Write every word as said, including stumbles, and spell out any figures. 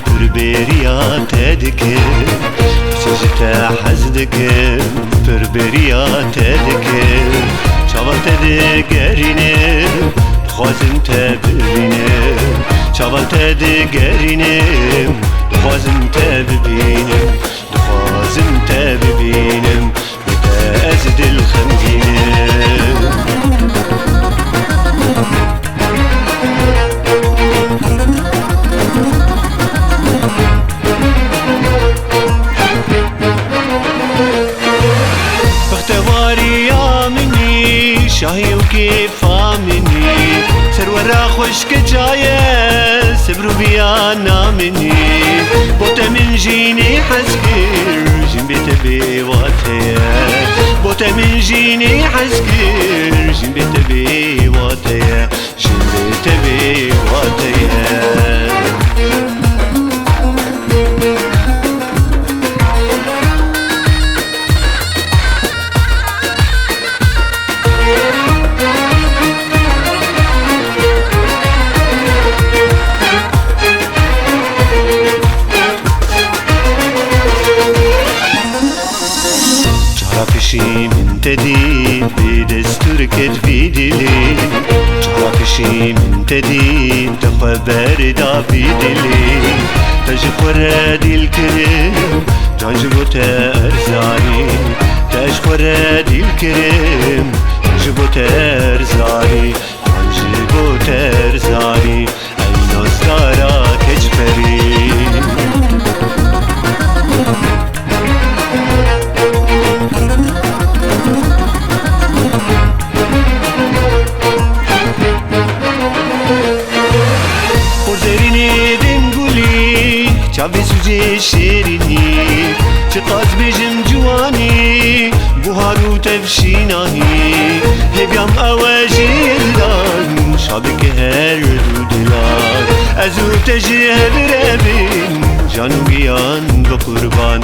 Pir bêriya te dikim, çi ji te hez dikim, pir bêriya te dikim. Çavan te digerînim, dixwazim te bibînim. Çavan te digerînim, dixwazim te bibînim, dixwazim te bibînim. Bi te ez dil xemgînim. Bextewariya min î, şahî û kêfa min î, serwera xweşke çaye, sibr û biyana min î. Bo te min jînê hez kir, jîn bê te bê wate ye. Bo te min jînê hez kir, jîn bê te bê wate ye. Jîn bê te bê wate ye. Cara pişî min te dît, bê destûr ket vî dilî. Cara pişî min te dît, te xwe berda vî dilî. Te ji xwe re dîl kirim, can ji bo te erzanî. Te ji xwe re dîl kirim, can ji bo te erzanî. Can ji bo te erzanî. Ey nazdara keçberî. Xur zerînê dengulî, çavê sûcê şêrînî, çiqas bêjim ciwanî, buhar û tevşînanî, hêviyam ew e jêrdan, şa bike her du dilan. Ez û te ji hev re bin, can û giyan bi qurban.